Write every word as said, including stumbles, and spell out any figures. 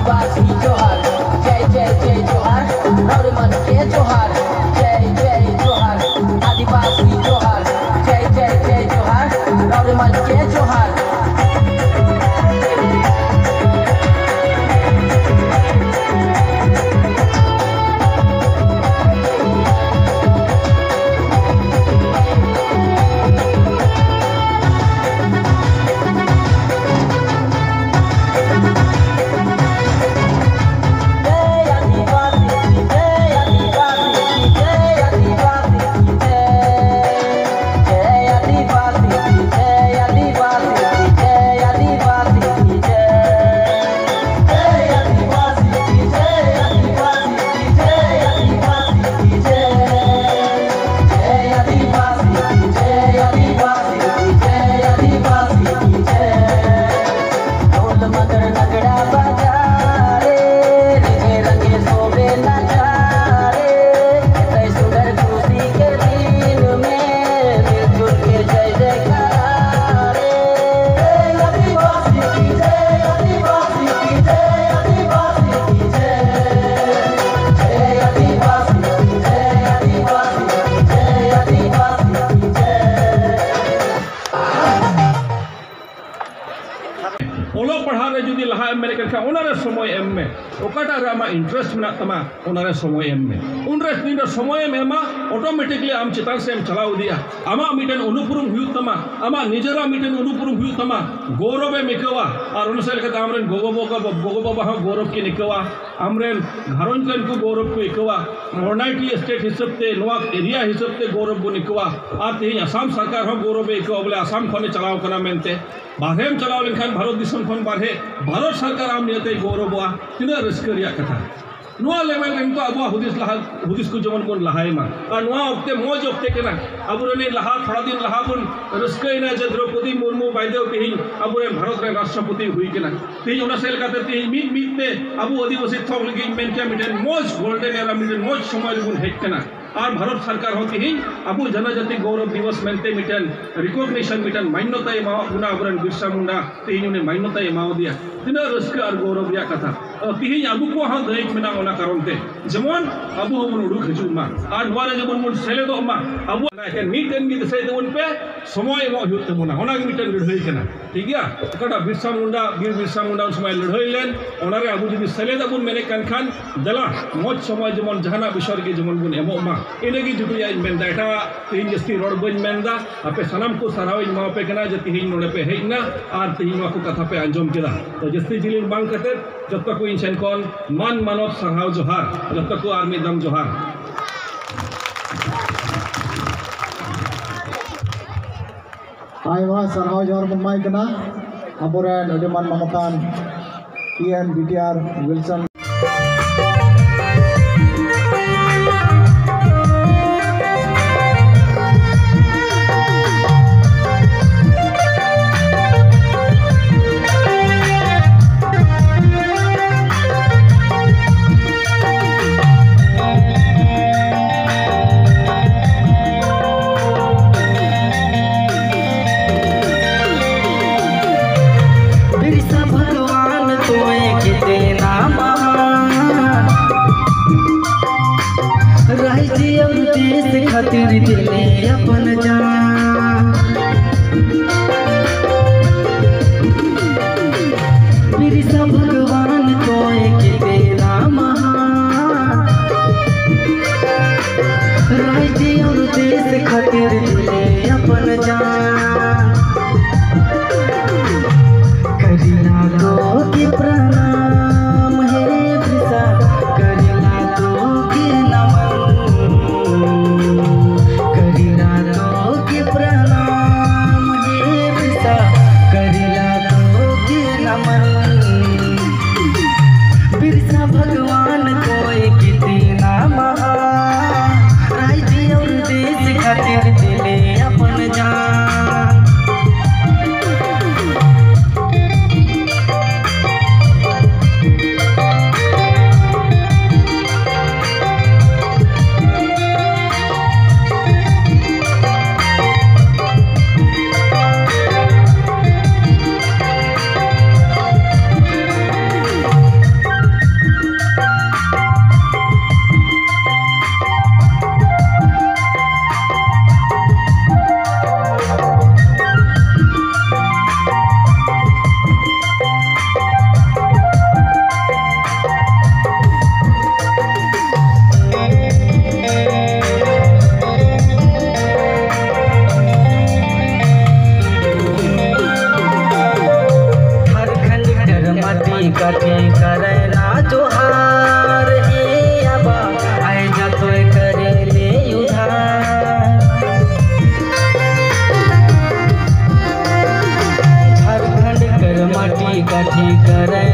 ᱟᱹᱫᱤᱵᱟᱹᱥᱤ ᱡᱚᱦᱟᱨ, ᱡᱟᱭ ᱡᱟᱭ ᱡᱟᱭ ᱡᱚᱦᱟᱨ, ᱨᱟᱣᱨᱤ ᱢᱟᱹᱱ ᱠᱮ ᱡᱚᱦᱟᱨ, ᱡᱟᱭ ᱡᱟᱭ ᱡᱚᱦᱟᱨ᱾ ᱟᱹᱫᱤᱵᱟᱹᱥᱤ ᱡᱚᱦᱟᱨ, ᱡᱟᱭ ᱡᱟᱭ ᱡᱟᱭ ᱡᱚᱦᱟᱨ, ᱨᱟᱣᱨᱤ ᱢᱟᱹᱱ ᱠᱮ ᱡᱚᱦᱟᱨ᱾ ᱚᱞᱚᱜ ᱯᱟᱲᱦᱟᱜ ᱨᱮ ᱡᱩᱫᱤ ᱞᱟᱦᱟ ᱮᱢ ᱢᱮᱱᱮᱫ ᱠᱟᱱ ᱠᱷᱟᱱ, ᱚᱱᱟ ᱨᱮ ᱥᱚᱢᱚᱭ ᱮᱢ ᱢᱮ᱾ ᱚᱠᱟᱴᱟᱜ ᱨᱮ ᱟᱢᱟᱜ interest ᱢᱮᱱᱟᱜ ᱛᱟᱢᱟ, ᱚᱱᱟ ᱨᱮ ᱥᱚᱢᱚᱭ ᱮᱢ ᱢᱮ᱾ ᱩᱱ ᱨᱮ ᱛᱤᱱ ᱨᱮ ᱥᱚᱢᱚᱭ ᱮᱢ ᱮᱢᱟ, automatically ᱟᱢ ᱪᱮᱛᱟᱱ ᱥᱮᱫ ᱮᱢ ᱪᱟᱞᱟᱣ ᱤᱫᱤᱜᱼᱟ᱾ ᱟᱢᱟᱜ ᱢᱤᱫᱴᱮᱱ ᱩᱱᱩᱯᱩᱨᱩᱢ ᱦᱩᱭᱩᱜ ᱛᱟᱢᱟ, ᱟᱢᱟᱜ ᱱᱤᱡᱮᱨᱟᱜ ᱢᱤᱫᱴᱮᱱ ᱩᱱᱩᱯᱩᱨᱩᱢ ᱦᱩᱭᱩᱜ ᱛᱟᱢᱟ, ᱜᱚᱨᱚᱵ ᱮᱢ ᱟᱹᱭᱠᱟᱹᱣᱟ᱾ ᱟᱨ ᱚᱱᱟ ᱥᱮᱫ ᱞᱮᱠᱟᱛᱮ ᱟᱢᱨᱮᱱ ᱜᱚᱜᱚ ᱵᱟᱵᱟ, ᱜᱚᱜᱚ ᱵᱟᱵᱟ ᱦᱚᱸ ᱜᱚᱨᱚᱵ ᱠᱤᱱ ᱟᱹᱭᱠᱟᱹᱣᱟ, ᱟᱢᱨᱮᱱ ᱜᱷᱟᱨᱚᱸᱡᱽ ᱨᱮᱱ ᱠᱚ ᱜᱚᱨᱚᱵ ᱠᱚ ᱟᱹᱭᱠᱟᱹᱣᱟ᱾ Modernity state ᱦᱤᱥᱟᱹᱵ ᱛᱮ, ᱱᱚᱣᱟ area ᱦᱤᱥᱟᱹᱵ ᱛᱮ ᱜᱚᱨᱚᱵ ᱵᱚᱱ ᱟᱹᱭᱠᱟᱹᱣᱟ᱾ ᱟᱨ ᱛᱮᱦᱮᱧ ᱟᱥᱟᱢ ᱥᱚᱨᱠᱟᱨ ᱦᱚᱸ ᱜᱚᱨᱚᱵ ᱮ ᱟᱹᱭᱠᱟᱹᱣᱟ, ᱵᱚᱞᱮ ᱟᱥᱟᱢ ᱠᱷᱚᱱᱮ ᱪᱟᱞᱟᱣ ᱠᱟᱱᱟ ᱢᱮᱱᱛᱮ᱾ ᱵᱟᱨᱦᱮᱢ ᱪᱟᱞᱟᱣ ᱞᱮᱱᱠᱷᱟᱱ ᱵᱷᱟᱨᱚᱛ ᱫᱤᱥᱚᱢ ᱠᱷᱚᱱ ᱵᱟᱨᱦᱮ, ᱵᱷᱟᱨᱚᱛ ᱥᱚᱨᱠᱟᱨ ᱟᱢ ᱱᱤᱭᱟᱹᱛᱮᱭ ᱜᱚᱨᱚᱵᱚᱜᱼᱟ᱾ ᱛᱤᱱᱟᱹᱜ ᱨᱟᱹᱥᱠᱟᱹ ᱨᱮᱭᱟᱜ ᱠᱟᱛᱷᱟ᱾ ᱱᱚᱣᱟ level ᱨᱮ ᱱᱤᱛᱚᱜ ᱟᱵᱚᱣᱟᱜ ᱦᱩᱫᱤᱥ ᱞᱟᱦᱟ, ᱦᱩᱫᱤᱥ ᱠᱚ ᱡᱮᱢᱚᱱ ᱵᱚᱱ ᱞᱟᱦᱟᱭ ᱢᱟ᱾ ᱟᱨ ᱱᱚᱣᱟ ᱚᱠᱛᱮ ᱢᱚᱡᱽ ᱚᱠᱛᱮ ᱠᱟᱱᱟ᱾ ᱟᱵᱚᱨᱮᱱ ᱞᱟᱦᱟ, ᱛᱷᱚᱲᱟ ᱫᱤᱱ ᱞᱟᱦᱟ ᱵᱚᱱ ᱨᱟᱹᱥᱠᱟᱹᱭᱮᱱᱟ ᱡᱮ ᱫᱨᱚᱯᱚᱫᱤ ᱢᱩᱨᱢᱩ ᱵᱟᱭᱫᱮᱣ ᱛᱮᱦᱮᱧ ᱟᱵᱚᱨᱮᱱ ᱵᱷᱟᱨᱚᱛ ᱨᱮᱱ ᱨᱟᱥᱴᱨᱚᱯᱚᱛᱤ ᱦᱩᱭ ᱠᱟᱱᱟ᱾ ᱛᱮᱦᱮᱧ ᱚᱱᱟ ᱥᱮᱫ ᱞᱮᱠᱟᱛᱮ ᱛᱮᱦᱮᱧ ᱢᱤᱫ ᱢᱤᱫ ᱛᱮ ᱟᱵᱚ ᱟᱹᱫᱤᱵᱟᱹᱥᱤ ᱛᱷᱚᱠ ᱞᱟᱹᱜᱤᱫ ᱤᱧ ᱢᱮᱱ ᱠᱮᱭᱟ ᱢᱤᱫᱴᱮᱱ ᱢᱚᱡᱽ golden era, ᱢᱤᱫᱴᱮᱱ ᱢᱚᱡᱽ ᱥᱚᱢᱚᱭ ᱨᱮᱵᱚᱱ ᱦᱮᱡ ᱠᱟᱱᱟ᱾ ᱟᱨ ᱵᱷᱟᱨᱚᱛ ᱥᱚᱨᱠᱟᱨ ᱦᱚᱸ ᱛᱤᱦᱤᱧ ᱟᱵᱚ ᱡᱚᱱᱚᱡᱟᱛᱤ ᱜᱚᱣᱨᱚᱵ ᱫᱤᱵᱚᱥ ᱢᱮᱱᱛᱮ ᱢᱤᱫᱴᱮᱱ recognition, ᱢᱤᱫᱴᱮᱱ ᱢᱟᱱᱱᱚᱛᱟᱭ ᱮᱢᱟᱣᱟᱫ ᱵᱚᱱᱟ᱾ ᱟᱵᱚᱨᱮᱱ ᱵᱤᱨᱥᱟ ᱢᱩᱱᱰᱟ ᱛᱤᱦᱤᱧ ᱩᱱᱤ ᱢᱟᱱᱱᱚᱛᱟᱭ ᱮᱢᱟᱣᱟᱫᱮᱭᱟ᱾ ᱛᱤᱱᱟᱹᱜ ᱨᱟᱹᱥᱠᱟᱹ ᱟᱨ ᱜᱚᱣᱨᱚᱵ ᱨᱮᱭᱟᱜ ᱠᱟᱛᱷᱟ᱾ ᱛᱤᱦᱤᱧ ᱟᱵᱚ ᱠᱚᱣᱟᱜ ᱦᱚᱸ ᱫᱟᱹᱭᱤᱛ ᱢᱮᱱᱟᱜᱼᱟ ᱚᱱᱟ ᱠᱟᱨᱚᱱ ᱛᱮ, ᱡᱮᱢᱚᱱ ᱟᱵᱚ ᱦᱚᱸᱵᱚᱱ ᱩᱰᱩᱠ ᱦᱤᱡᱩᱜ ᱢᱟ ᱟᱨ ᱱᱚᱣᱟ ᱨᱮ ᱡᱮᱢᱚᱱ ᱵᱚᱱ ᱥᱮᱞᱮᱫᱚᱜ ᱢᱟ᱾ ᱟᱵᱚ ᱮᱠᱮᱱ ᱢᱤᱫᱴᱮᱱ ᱜᱮ ᱫᱤᱥᱟᱹᱭ ᱛᱟᱵᱚᱱ ᱯᱮ, ᱥᱚᱢᱚᱭ ᱮᱢᱚᱜ ᱦᱩᱭᱩᱜ ᱛᱟᱵᱚᱱᱟ, ᱚᱱᱟ ᱜᱮ ᱢᱤᱫᱴᱮᱱ ᱞᱟᱹᱲᱦᱟᱹᱭ ᱠᱟᱱᱟ᱾ ᱴᱷᱤᱠ ᱜᱮᱭᱟ, ᱚᱠᱟᱴᱟᱜ ᱵᱤᱨᱥᱟ ᱢᱩᱱᱰᱟ, ᱵᱤᱨ ᱵᱤᱨᱥᱟ ᱢᱩᱱᱰᱟ ᱩᱱ ᱥᱚᱢᱚᱭ ᱞᱟᱹᱲᱦᱟᱹᱭ ᱞᱮᱱ, ᱚᱱᱟᱨᱮ ᱟᱵᱚ ᱡᱩᱫᱤ ᱥᱮᱞᱮᱫᱚᱜ ᱵᱚᱱ ᱢᱮᱱᱮᱫ ᱠᱟᱱ ᱠᱷᱟᱱ, ᱫᱮᱞᱟ ᱢᱚᱡᱽ ᱥᱚᱢᱚᱭ ᱡᱮᱢᱚᱱ ᱡᱟᱦᱟᱱᱟᱜ ᱵᱤᱥᱚᱭ ᱨᱮᱜᱮ ᱡᱮᱢᱚᱱ ᱵᱚᱱ ᱮᱢᱚᱜ ᱢᱟ᱾ ᱤᱱᱟᱹᱜᱮ ᱡᱩᱫᱤ ᱤᱧ ᱢᱮᱱᱫᱟ, ᱮᱴᱟᱜ ᱤᱧ ᱡᱟᱹᱥᱛᱤ ᱨᱚᱲ ᱵᱟᱹᱧ ᱢᱮᱱᱫᱟ᱾ ᱟᱯᱮ ᱥᱟᱱᱟᱢ ᱠᱚ ᱥᱟᱨᱦᱟᱣ ᱤᱧ ᱮᱢᱟᱣᱟᱯᱮ ᱠᱟᱱᱟ ᱡᱮ ᱛᱤᱦᱤᱧ ᱱᱚᱰᱮ ᱯᱮ ᱦᱮᱡ ᱮᱱᱟ ᱟᱨ ᱛᱤᱦᱤᱧ ᱱᱚᱣᱟ ᱠᱚ ᱠᱟᱛᱷᱟ ᱯᱮ ᱟᱸᱡᱚᱢ ᱠᱮᱫᱟ᱾ ᱛᱚ ᱡᱟᱹᱥᱛᱤ ᱡᱤᱞᱤᱧ ᱵᱟᱝ ᱠᱟᱛᱮ ᱡᱚᱛᱚ ᱠᱚ ᱤᱧ ᱴᱷᱮᱱ ᱠᱷᱚᱱ ᱢᱟᱱ ᱢᱟᱱᱚᱛ ᱥᱟᱨᱦᱟᱣ ᱡᱚᱦᱟᱨ, ᱡᱚᱛᱚ ᱠᱚ ᱟᱨ ᱢᱤᱫ ᱫᱷᱟᱣ ᱡᱚᱦᱟᱨ᱾ ᱟᱭᱢᱟ ᱥᱟᱨᱦᱟᱣ ᱡᱚᱦᱟᱨ ᱵᱚᱱ ᱮᱢᱟᱭ ᱠᱟᱱᱟ ᱟᱵᱚᱨᱮᱱ ᱟᱹᱰᱤ ᱢᱟᱱ ᱢᱟᱱᱚᱛᱟᱱ ᱤ ᱮᱱ ᱵᱤ ᱴᱤ ᱟᱨ ᱩᱭᱤᱞᱥᱚᱱ᱾ बिरसा भगवान तोय कितना महान, राज्य और देश खातिर दिले अपन जान। बिरसा भगवान तोय कितना महान, राज्य और देश खातिर दिले अपन जान। करिला तो की प्रणाम हे बिरसा, करिला तो की नमन, करिला तो की प्रणाम हे बिरसा, करिला तो की नमन। बिरसा भगवान तोय कितना महान, राज्य और देश खातिर दिले अपन जान। जोहार हे आबा, आए जा तोय करे ले उधार। झारखंड कर माटी काठी करे